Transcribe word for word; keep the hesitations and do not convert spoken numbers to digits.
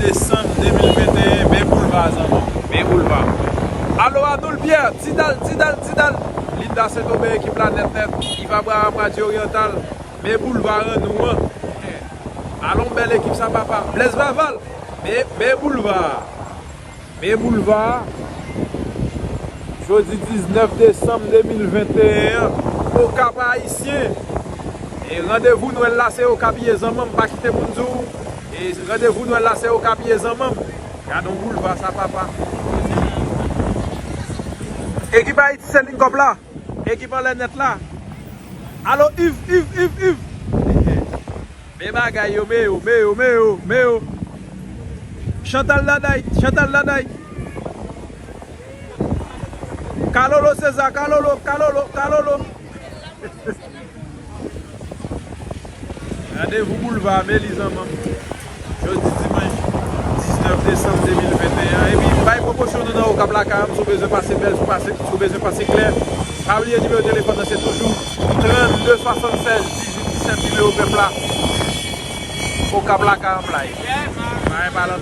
Desanm de mil venteyen, men boulva zanmi, men boulva. Alo Arnold Pierre, Tidal, Tidal, Tidal. Linda Saint-Aubin, ekip la nèt nèt. Iva Braham, Radyo Oryantal, men boulva an nou an. Alon bèl ekip sa papa. Blaise Vaval, men, men boulva. Men boulva. Jodi diznèf desanm de mil venteyen an, Okap Ayisyen. E randevou Nwèl la se Okap ye zanmi m, pa kite moun di w. E randevou Nwèl la se Okap ye zanmi m. Gad on boulva sa papa. Ekip Ayiti se Link Up la. Ekip anlè nèt la. Alo Iv, Iv, Iv, Iv. Men bagay yo, men yo, men yo, men yo, men yo. Chantal Daday, Chantal Daday. Kalolo Seza, Kalolo, Kalolo, Kalolo. Randevou boulva, men li zanmi m. Jodi dimanch diznèf desanm de mil venteyen an. Epi bay pwomosyon nou nan Okap Lakay an, si w bezwen pase bèl, si w pase, si w bezwen pase klè. Pa bliye nimewo telefòn nan se toujou trannde swasannsèz dizuit disèt, nimewo pèp la. Okap Lakay an, m la ye. Bagay pa lan